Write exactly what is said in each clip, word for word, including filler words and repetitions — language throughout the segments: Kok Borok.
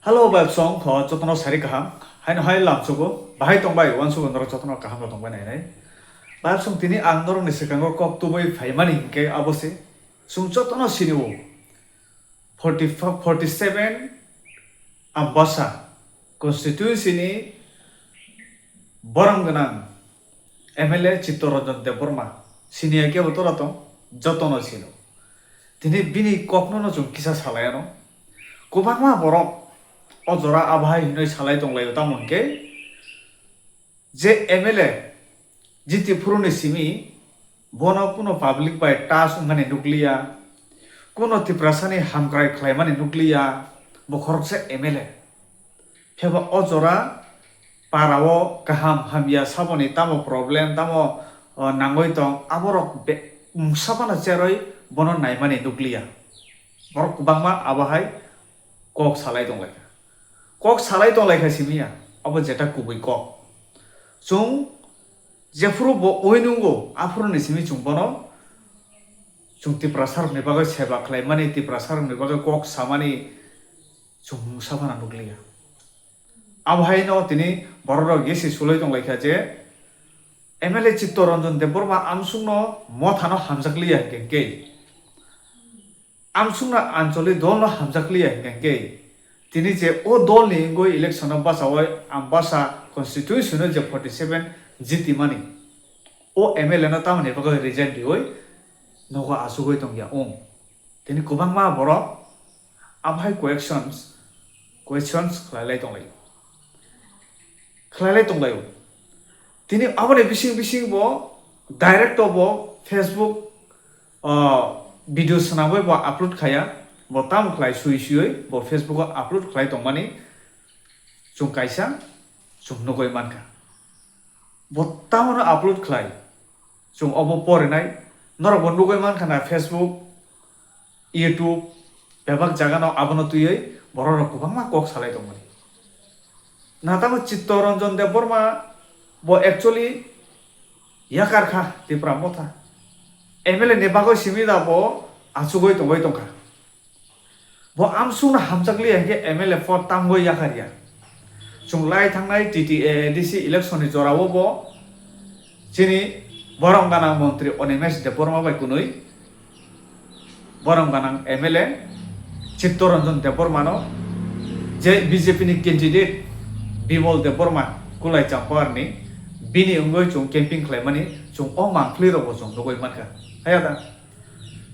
Hello, bai song kho jotono sari kaham. Haino hai lamsugo, bahai tongbai, wansugo norok jotono kaham rok tongbai nai nai. Bai song tini ang norok ni sekango kok tubui phaimani hinkhe abo se. Sung jotono sini o. Forty, forty seven Ambasa constituency ni borom gwnang M L A Chittaranjan Debbarma sini ya kebo tora tong jotono sino. Tini bini kokno no chwng kisa salai ano. Kwbangma borok o jora abahai hinwi salai tonglaio, tamo hwnkhe je M L A jiti phuruni simi bono kuno public bai touch wngmani nukliya, kuno Tiprasani hamkrai khlaimani nukliya, bo khoroksa M L A. Phiya ba o jora para o kaham hamya saboni tamo problem, tamo, o, nangwi tong, aborok be-, mungsa phano cheroi bono naimani nukliya. Borok kwbangma abo hai kok salai tonglaikha. Kok salai tonglaikha simi ya, abo jeta kubui kok. Chwng jephuru bo oi nungo, aphuru ni simi chwng bono chwng Tiprasa rokni bagwi seba khlaimani, Tiprasa rokni bagwi kok samani chwng mungsa phano nukliya. Abo haino tini borok rok yesi sulai tonglaikha je M L A Chittaranjan Debbarma amsukno mothano hamjakliya hinkhe khe, amsukno Ancholi dolno hamjakliya hinkhe khe, tini je o dolni wngwi election-o bachawai Ambasa constituency-no je forty seven jitimani, o M L A-no tamoni bagwi resign riwi nogo achugwi tongya wng. Tini kwbangma borok abo hai questions, questions khlailai tonglaio. Khlailai tonglaio. Tini aboni bising bising bo direct o bo Facebook, o, video swnamwi bo upload khaiya. Bo tamo khlai sui suiwi bo Facebook o upload khlai tongmani chwng kaisa chwng nugwi mankha. Bo tamono upload khlai. Chwng obo porinai, norok bo nugwi mankha na Facebook, YouTube, bebak jagano abono twiwi borok rok kwbangma kok salai tongmani. Na tamo Chittaranjan Debbarma bo actually yakar kha Tipra Motha. M L A ni bagwi simi da bo achugwi tongwi tongkha. Bo amsukno hamjakliya hinkhe M L A pod tamgwi yakarya. Chwng lai thangnai T T A A D C election ni jorao bo chini borom gana montri Animesh Debbarma bai kwnwi borom gana M L A Chittaranjan Debbarmano je B J P ni candidate Bimol Debbarma Kulai Champarni bini wngwi chwng camping khlaimani chwng o mangphlwi rokbo chwng nugwi mankha. Haya da?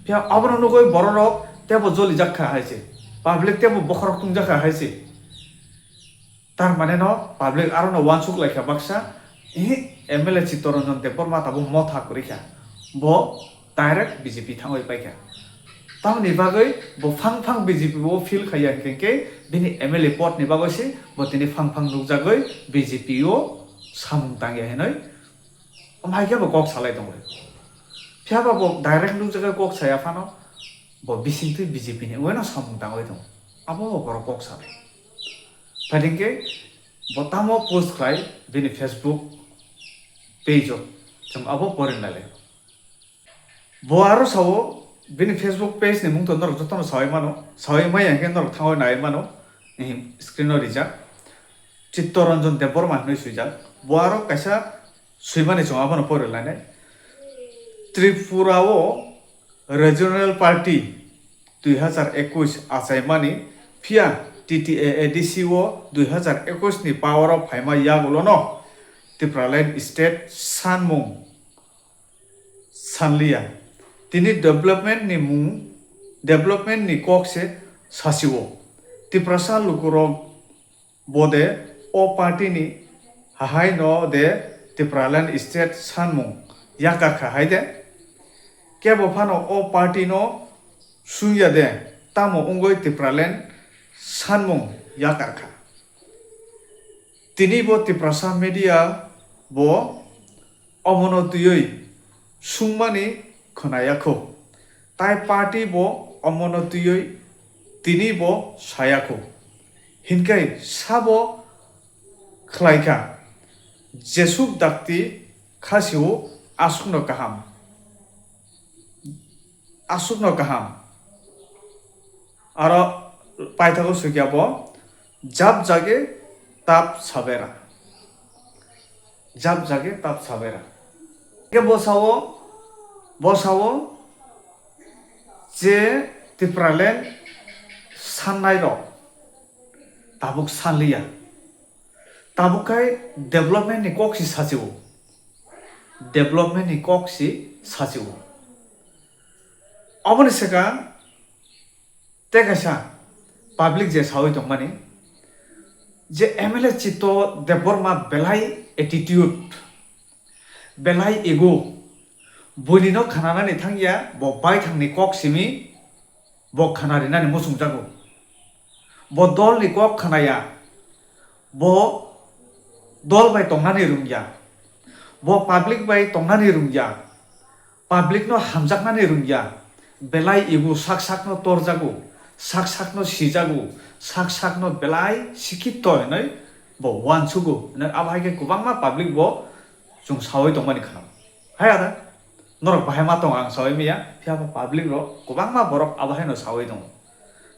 Phiya abono nugwi bororok tebo jolijak kha hai se. Public tebo bokhorok tungjak kha hai se. Tar mane no public aro no uansuk lai kha baksa, "Ihi, M L A Chittaranjan Debbarma tabuk motha kwrwi kha. Bo direct B J P thangwi pai kha." Tamoni bagwi bo phang phang B J P bo feel khaiya hinkhe khe bini M L A pod ni bagwi se bo tini phang phang nukjagwi B J P o samung tangya hinwi. Omo hai khe bo kok salai tongwi. Phiya ba bo direct nukjagwi kok saya phano bo bisingtwi B J P ni wngwi no samung tangwi tongo. Abo bo borok kok salai. Phaidi khe bo tamo post khlai bini Facebook page o, chwng abo porinai lai. Bo aro sao bini Facebook page ni mung to norok jotono saui mano, saui maya khe norok thangwi nai mano, screen o rijak. Chittaranjan Debbarma hinwi swijak. Bo aro kaisa swimani chwng abono pori lainai. Tripura o Regional Party dui hazar ekush achaimani, phiya T T A A D C o dui hazar ekush ni power o phaima yagulono Tipraland state sanmung sanliya. Tini development ni mung, development ni kok se sasio. Tiprasa lukurok bo de o party ni hahai no de Tipraland state sanmung yakar kha hai de. Kebo phano o party no sungya de tamo wngwi Tipraland sanmung yakar kha. Tini bo Tiprasa media bo omono twiwi sungmani khwnaya kho. Tai party bo omono twiwi tini bo saya kho. Hinkhe sabo khlai kha, jesuk dakti khasio aswkno kaham. Aswkno kaham. Aro paithago sukya bo, Jab jage tab sabera. Jab jage tab sabera. Ke bosao, bosao je Tipraland sannai rok tabuk sanliya. Tabuk khai development ni kok si sachio. Development ni kok si sachio. Oboni swkang tei kaisa public je sawi tongmani je M L A Chitto Debbarma belai attitude, belai ego, buini no khananani thangya, bo baithangni kok simi bo khana rinani muchungjago. Bo dolni kok khanaya, bo dol bai tongnani rungya, bo public bai tongnani rungya, public no hamjaknani rungya, belai ego sak sakno torjago, sak sakno sijago, sak sakno belai sikitto hinwi bo uansugo hinwi abo hai khe kwbangma public bo chwng sawi tongmani khna. Hai ada, norok bahai ma tong ang sawi maya, phiya ba public rok kwbangma borok abo haino sawi tongo.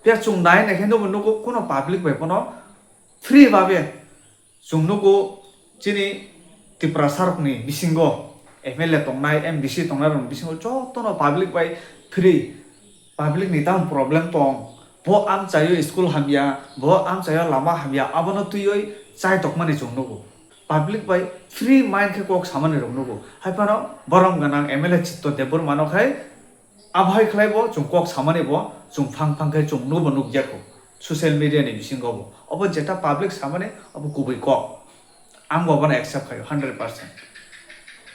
Phiya chwng nai nai khe nugo nugo kuno public bai bono free babe chwng nugo chini Tiprasa rokni bisingo M L A tongnai, M D C tongnai rokni bisingo jotono public bai free, public ni tamo problem tong, bo amchaio school hamya, bo amchaio lama hamya, abono twiwi chai tokmani chwng nugo. Public bai free mind khe kok samani rok nugo. Hai phano borom gwnang M L A Chitto Debbarma no khai abo hai khlai bo chwng kok samani bo chwng phang phang khe chwng nubo nukya kho social media ni bisingo bo. Obo jeta public samani obo kubui kok. Ang bo bono accept khaio hundred percent.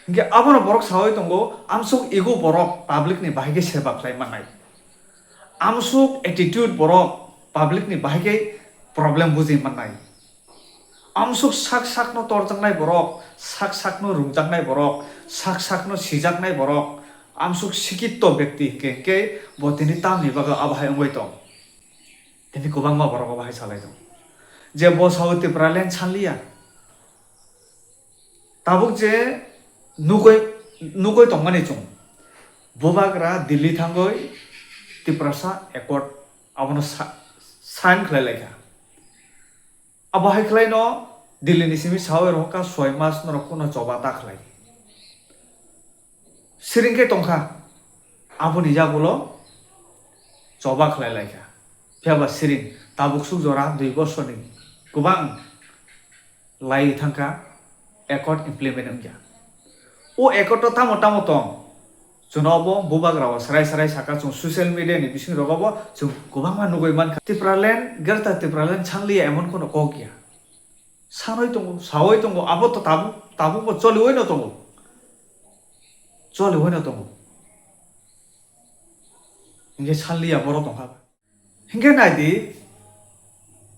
Hinkhe abono borok sawi tongo, amsuk ego borok public ni bahai khe seba khlai mannai. Amsuk attitude borok public ni bahai khe problem bujui mannai. Amsuk sak sakno torjaknai borok, sak sakno rungjaknai borok, sak sakno sijaknai borok, amsuk sikitto bekti hinkhe, hinkhe bo tini tamni bagwi abo hai wngwi tong. Tini kwbangma borok abo hai salai tong. Je bo sao Tipraland sanliya. Tabuk je nugwi, nugwi tongmani chwng. Bubagra Delhi thangwi Tiprasa Accord abono sa-, sign khlai laikha. Abo hai khlaino Delhi ni simi sawi rohorkha soi mas norok kuno choba ta khlai. Siring khe tongkha, aboni yagulo choba khlai laikha. Phiya ba siring tabuk suk jora dui bosorni kwbang lai thangkha, accord implement wngya. O accord o tamo tamo tong, chwng obo bubagra o srai srai saka, chwng social media ni bising rogo bo chwng kwbangma nugwi mankha. Tipraland, Greater Tipraland sanliya emon kono kok ya. Sanoi tongo, saoi tongo, abo to tabuk, tabuk bo cholioi no tongo. Cholioi no tongo. Hinkhe sanliya borok tongkha. Hinkhe nai di,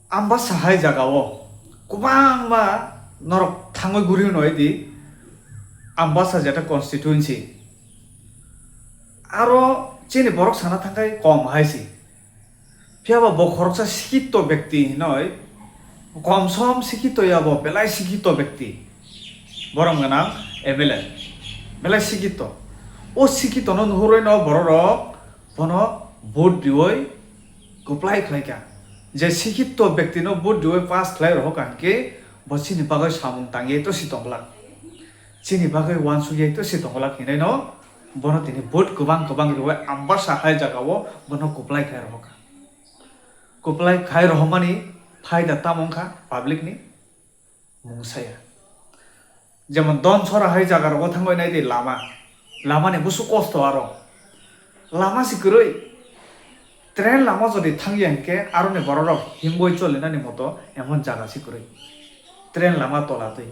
Ambasa hai jaga o kwbangma norok thangwi guri hwnwi di, Ambasa jeta constituency. Aro chini borok sana thangkhai kom hai si. Phiya ba bo khoroksa sikitto bekti hinoi, komsom sikitto ya bo, belai sikitto bekti. Borom gwnang M L A, belai sikitto. O sikitto no nuhurwi no bororok bono vote riwi kwplai khlaikha. Je sikitto bekti no vote riwi pass khlai rohorkha hinkhe bo chini bagwi samung tangwi to si tongglak. Chini bagwi uansukya to si tongglak hinwi no bono tini vote kwbang kwbang riwi Ambasa hai jaga o bono kwplai khlai rohorkha. Kwplai khai rohormani phaida tamo wngkha public ni mungsaya. Jemon Donsora hai jaga rogo thangwi nai di lama. Lama ni busu kosto aro. Lama si kwrwi. Train lama jodi thangya hinkhe aroni borok rok himwi cholinani moto emon jaga si kwrwi. Train lama tola twi.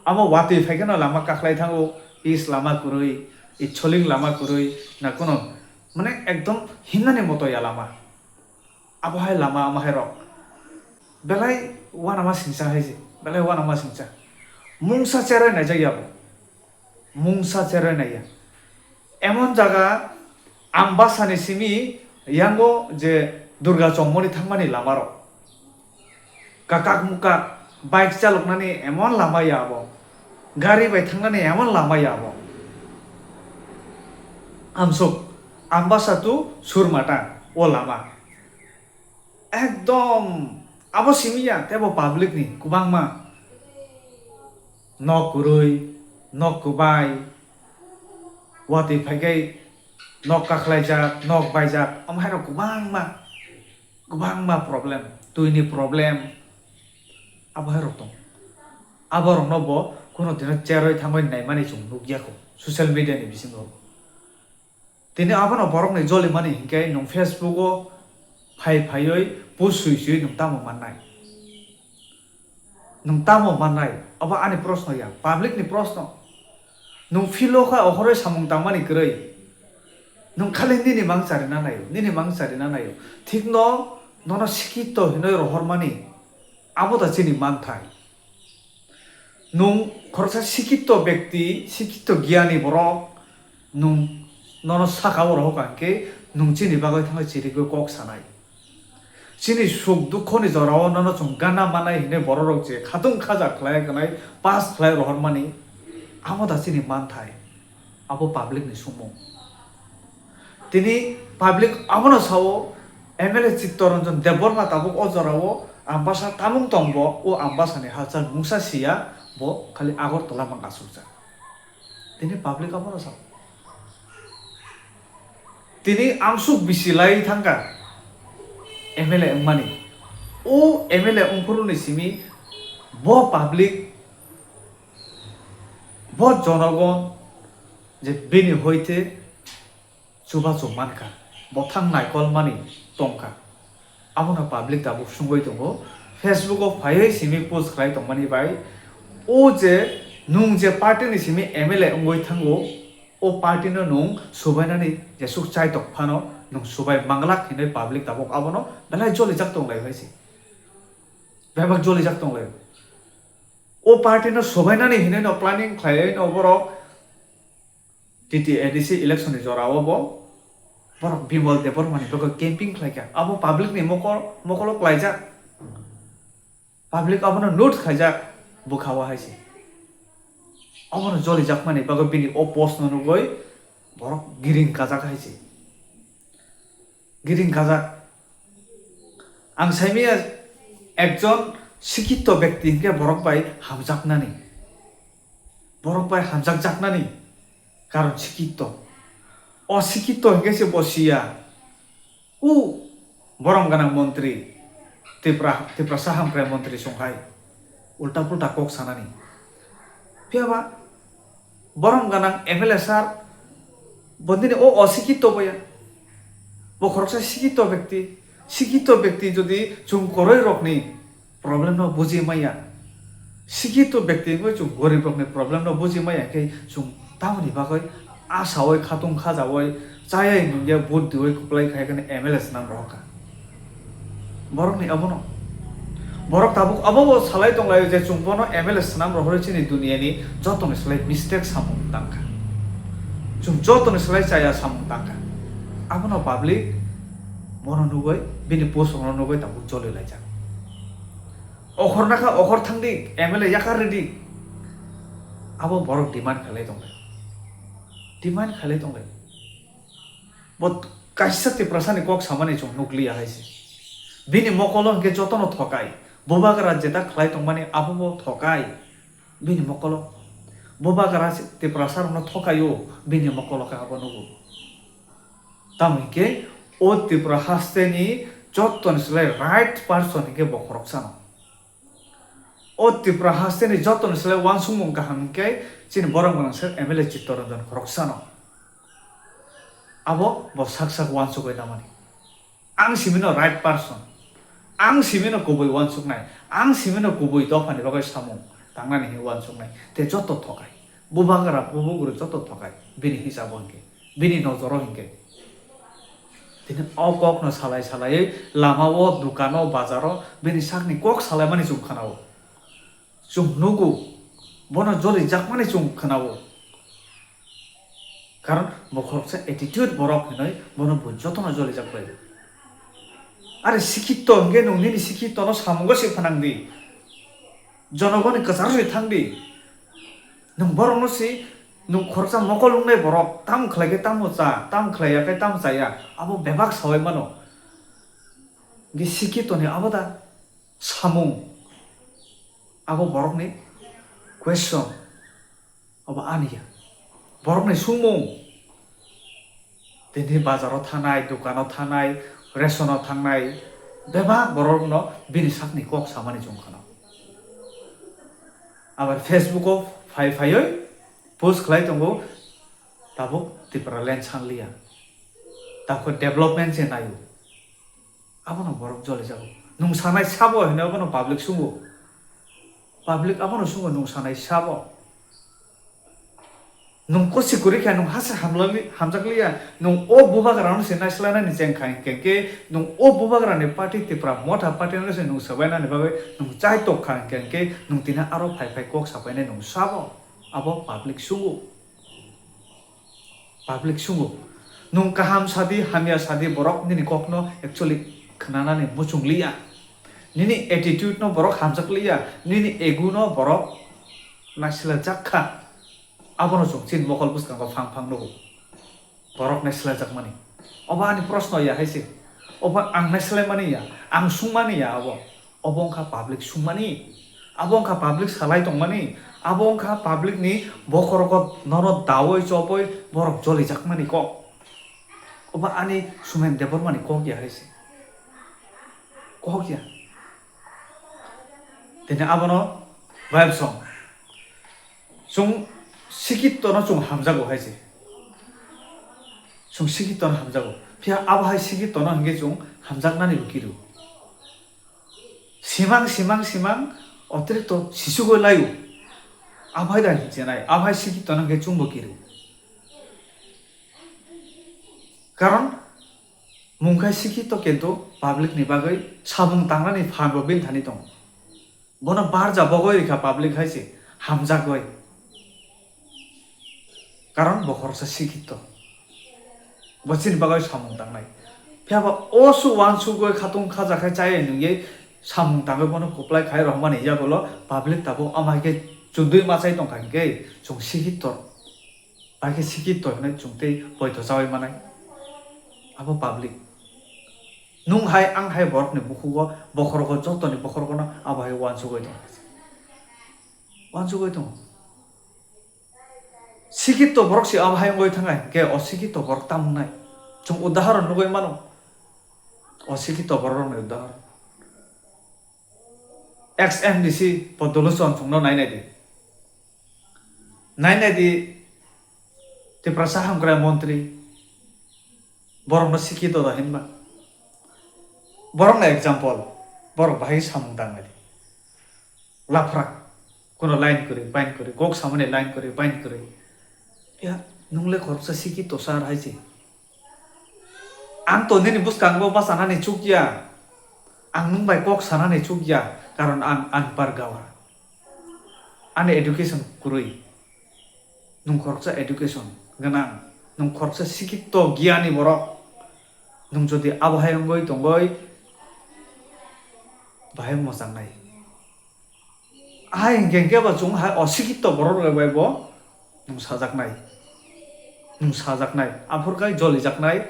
Amo watwi phai kheno lama kaklai thango, pis lama kwrwi, itsoling lama kwrwi, na kuno mane ekdom himnani moto ya lama. Abo hai lama, amo hai rok. Belai uanama singcha hai se, belai uanama singcha. Mungsa cheroi naijak ya bo. Mungsa cheroi naiya. Emon jaga Ambasani simi yango je Durga Chongmoni thangmani lama rok. Kakak mukak bike chaloknani emon lama ya abo. Gari bai thangnani emon lama ya abo. Amsuk, Ambasa to Surmata o lama. Ekdom Abo simi ya, tei bo public ni kwbangma nok kwrwi, nok kwbai, watwi phaikhai nok kakhlaijak, nok baijak, omo haino kwbangma, kwbangma problem, twini problem, abo hai rok tong. Abo rokno bo kuno dino cheroi thangwi naimani chwng nukya kho social media ni bisingo. Tini abono borokni jolimani hinkhe nwng Facebook o phai phaiwi post sui sui nwng tamo mannai? Nwng tamo mannai? Abo ani proshno ya, public ni proshno. Nwng philo kha ohoroi samung tangmani kwrwi. Nwng khali nini mang charina naio, nini mang charina naio. Thikno nono sikito hinoi rohormani abo da chini manthai. Nwng khoroksa sikito bekti, sikito giyani borok, nwng nono saka o rohor ka hwnkhe nwng chini bagwi thangwi chirigwi kok sanai. Chini suk dukhoni jorao nono chwng gana manai hinwi bororok je khatung khaja khlai kanai, pass khlai rohormani, amo da chini manthai, abo public ni sumung. Tini public abono sao, M L A Chittaranjan Debbarma tabuk o jorao Ambasa tamung tongbo, o Ambasani halchal mungsa siya, bo khali Agartala mang asukjak. Tini public abono sao. Tini amsuk bisi lai thangkha M L A wngmani. O M L A wngphuru ni simi bo public, bo jonogon je bini hoite chubachu mankha, bothang naikolmani tongkha. Abono public tabuk sungwi tongo. Facebook o phaiwi simi post khlai tongmani bai, o je nwng je party ni simi M L A wngwi thango, o party no nwng subainani jesuk chaitok phano nwng subai manglak hinwi public tabuk abono belai jolijak tonglai hai se. Bebak jolijak tonglai. O party no subainani hinwi no planning khlaiwi no borok T T A D C election ni jora o bo borok Bimal Debbarma ni bagwi camping khlai kha. Abo public ni mokol, mokolo klaijak. Public abono note khaijak bwkha o hai se. Abono jolijakmani bagwi bini o post no nugwi borok giring kajak hai se. Giring kajak. Ang saimaya ekjon sikito bekti hinkhe borok bai hamjaknani. Borok bai hamjakjaknani karon sikito. O sikito hinkhe se bo siya. U borom gwnang montri, Tipra, Tiprasa hamkrai montri songhai. Ulta pulta kok sanani. Phiyaba borom gwnang M L A sir, bo nini o osikito boya. Bo khoroksa sikito bekti. Sikito bekti jodi chwng koroi rokni problem no buji maya, sikito bekti wngwi chwng gorib rokni problem no buji maya khe chwng tamoni bagwi asawi khatung khajawi chayai nungya vote diwi kwplai khai kheno M L A swnam rohorkha. Borokni abono, borok tabuk abobo salai tonglaio je chwng bono M L A swnam rohorwi chini duniyani jotoni slai mistake samung tangkha, chwng jotoni slai chaya samung tangkha. Abono public bono nugwi, bini post rokno nugwi tabuk joli laijak. Okhor nakha okhor thangdi, M L A yakar ridi. Abo borok demand khalai tonglai. Demand khalai tonglai. Bo kaisa Tiprasani kok samani chwng nukliya hai se. Bini mokolo hwnkhe jotono thokai. Bubagra jeta khlai tongmani abobo thokai. Bini mokolo. Bubagra se Tiprasa rokno thokaio, bini mokolo khe abo nugo. Tamo hinkhe o Tripura hasteni jottoni slai right person hinkhe bo khoroksano. O Tripura hasteni jottoni slai uansukmung kaham hinkhe chini borok gwnang sir M L A Chittaranjan khoroksano. Abo bo sak sak uansugwi namani. Ang simino right person. Ang simino kubui uansuknai. Ang simino kubui dophani bagwi samung tangnani hinwi uansuknai. Tei joto thokai. Bubagra, bubagra joto thokai. Bini hisabo hinkhe. Bini nojoro hinkhe. Tini o kokno salai salaiwi lamao, dukano, bazaro bini sakni kok salaimani chwng khanao. Chwng nugo. Bono jolijakmani chwng khanao. Karon bo khoroksa attitude borok hinwi bono bo jotono jolijak bai. Are sikito hwnkhe nwng nini sikitono samungo se phanang di. Jonogoni kwcharo se thang di. Nwng borokno se nwng khoroksa mokol wngnai borok, tamo khlai khe tamo cha, tamo khlai ya khe tamo chaya, abo bebak sawi mano. Hwnkhe sikitoni abo da? samung, abo borokni question, abo ani ya. Borokni sumung, tini bazaro thanai, dukano thanai, resono thangnai, bebak borokno bini sakni kok samani chwng khano. Abar Facebook o phai phaiwi post khlai tongo, tabuk Tipraland sanliya, tabuk development se naio. Abono borok jolijago. Nwng sanai sabo hinwi abono public sungo. Public abono sungo nwng sanai sabo. Nwng kosi kwrwi kha nwng hase hamlali-, hamjakliya. Nwng o bubagrano se naislainani cheng kha hinkhe hinkhe, nwng o bubagrani party Tipra Motha party no se nwng swbainani bagwi nwng chai tok kha hinkhe hinkhe, nwng tini aro phai phai kok sapainai nwng sabo. Abo public sungo. Public sungo, "Nwng kaham sadi, hamya sadi, borok nini kokno actually khwnanani muchung liya. Nini attitude no borok hamjak liya, nini ego no borok naisilajak kha." Abono chwng chini mokol bwskango phang phang nugo. Borok naisilaijakmani. Obo ani proshno ya hai se. Obo ang naisilai mani ya, ang sung mani ya abo. Obo wngkha public sungmani, abo wngkha public salai tongmani, abo wngkha public ni bokhorogo nono daui chopoi borok jolijakmani kok. Obo ani Sumen Debbarma ni kok ya hai se. Kok ya. Tini abono vibe song. Chwng sikitto no chwng hamjago hai se. Chwng sikitto no hamjago. Phiya abo hai sikitto no hwnkhe chwng hamjaknani bo kiru. Simang, simang, simang, otirikto sisugoi laio. Abai da hinjenai, abai sikitto no hwnkhe chwngbo kiru. Karon, mungkhai sikitto kintu public ni bagwi samung tangnani phan bo bini thani tongo. Bono barja bogoi rikha public hai se, hamjakgoi. Karon bo khoroksa sikitto. Bo chini bagwi samung tangnai. Phiya ba o su uansugwi khatung khaja khai chaya nungwi samung tangwi bono kwplai khai rohormani yagulo public tabuk ama hai khe chundui machai tongkha hinkhe chwng sikitto. Bai khe sikitto hinwi chwng tei poito chaui manai. Abo public. Nwng hai ang hai borokni bukhugo bokhorogo jotoni bokhorogono abo hai uansugwi tongo. Uansugwi tongo. Sikitto borok se abo hai wngwi thangkha hinkhe o sikitto borok tamo wngnai? Chwng udahoron nugwi mano. O sikitto borok rokni udahoron. Ex M D C Poddo Luchon chwngno nai nai di. Nai nai di Tiprasa hamkrai montri. Borokno sikitto da hinba. Borokno example. Borok bahai samung tang nai di. Laphra, kuno line kwrwi, bain kwrwi, kok samani line kwrwi, bain kwrwi. Ya, nwng le khoroksa sikitto sar hai se. Ang to nini bwskango bachanani chuk ya. Ang nwng bai kok sanani chuk ya, karon ang anpar gawa. Ani education kwrwi. Nwng khoroksa education gwnang, nwng khoroksa sikitto giyani borok. Nwng jodi abo hai wngwi tongoi, bahai mwchang nai. Hai hinkhe hinkhe bo chwng hai osikitto borok rok bai bo nwng sajaknai, nwng sajaknai, aphur khai jolijaknai,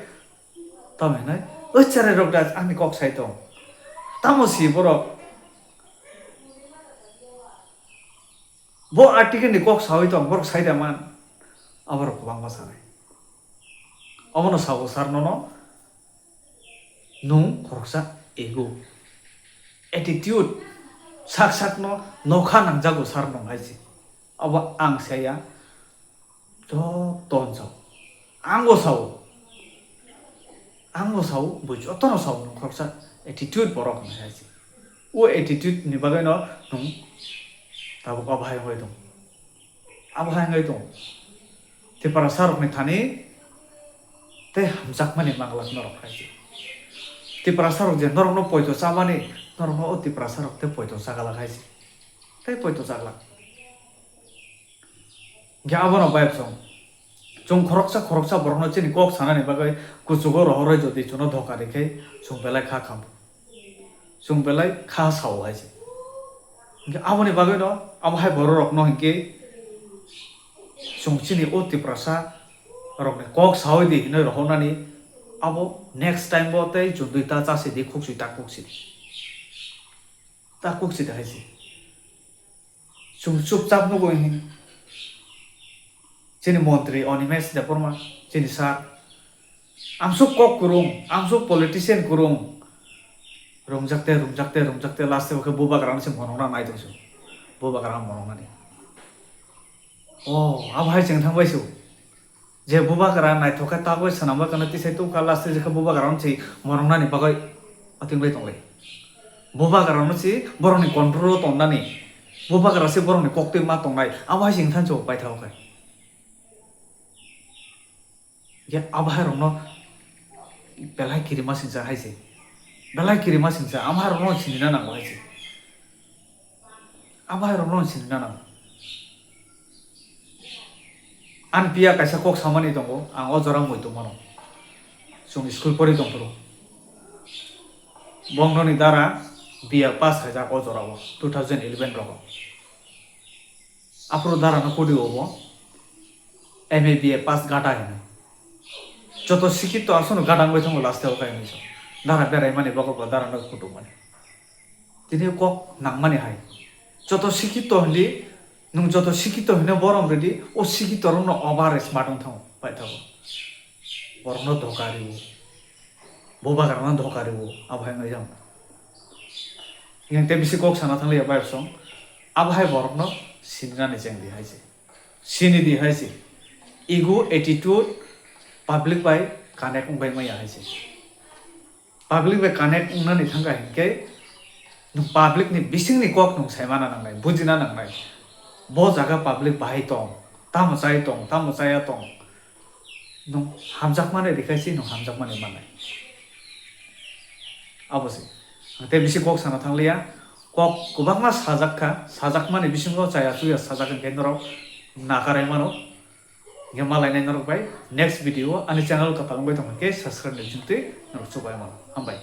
tamo hinai, "Oi cherai rok da ani kok sai tong, tamo si borok, bo article ni kok saui tong, borok sai da man," aborok kwbangma sanai. Obono sabo sar nono. Nwng khoroksa ego, attitude, sak sakno nokha nangjago sar nwng hai se. Abo ang saya, joto wngsa-o. Ang bo sao. Ang bo sao, bo jotono sao nwng khoroksa attitude borok hinwi hai se. O attitude ni bagwino nwng tabuk abo hai wngwi tong. Abo hai wngwi tong. Tiprasa rokni thani tei hamjakmani manglak norok hai se. Tiprasa rok je norokno poito chamani, norokno o Tiprasa rok tei poito chaglak hai se. Tei poito chaglak. Hingke abono bai chwng. Chwng khoroksa khoroksa borokno chini kok sanani bagwi kuchugo rohorwi jodi chwngno dhoka rikhe chwng belai kha khamu. Chwng belai kha sao hai se. Hingke aboni bagwino abo hai bororokno hingke chwng chini o Tiprasa rokni kok saui di hinwi rohornani abo next time bo tei chwng dui ta chasi di khuksui ta khuksui di. Ta kuk si da hai se. Chwng chupchap nugo hin. Chini montri Animesh Debbarma, chini sir. Amsuk kok kwrwng, amsuk politician kwrwng. Rungjakte, rungjakte, rungjakte, last o khe bubagra no se monok na nai tongsu. Bubagra monok nani. Oh, abo hai chwng thang bai su. Je bubagra naithok khe taboi swnam bai kana tisai tubukha, last o je khe bubagra no se monok nani bagwi ating lai tong lai. Bubagra no se borok ni control o tong nani. Bubagra se borok ni kok twi ma tong nai. Abo hai chwng thang su pai thago khe. Hingkhe abo hai rokno belai kirima singsa hai se. Belai kirima singsa, amo hai rokno sinina nango hai se. Abo hai rokno sinina nango. Ani piya kaisa kok samani tongo, ang o jora muitu mano. Chwng school pori tongphuru. Bongno ni dara B A pass khaijak o jora o, two thousand eleven rogo. Aphuru dara no kudi obo M A B A pass gada hino. Joto sikito aswkno gada wngwi thango last o khe hinwi sa. Dara berai mani bogo bo dara no kutung mani. Tini kok nang mani hai. Joto sikito hindi, nwng joto sikito hino borom redi, o sikito rokno over smart wng thango, pai thago. Borokno doka riwo. Bubagra no doka riwo, abo hai wngwi jang. Yang te bisi kok sana thang liya bai song. Abo hai borok no sinina ni cheng di hai se. Sini di hai se. Ego attitude public bai connect wng bai maya hai se. Public bai connect wng nani thang ka hinkhe nwng public ni bising ni kok nwng sai mana nang nai, bujina nang nai. Bo jaga public bahai tong, tamo chai tong, tamo chaya tong. Nwng hamjakmani rikhaisi nwng hamjakmani mannai. Abo se. Ang tei bisi kok sana thangliya. Kok kwbangma sajak kha, sajakmani bisingo chaya chuya sajak hinkhe norok nakarai mano. Hinkhe malainai norok bai next video o ani channel kwtal wngbai tongkha khe subscribe ni bisingtwi norok chubai mano. Hambai.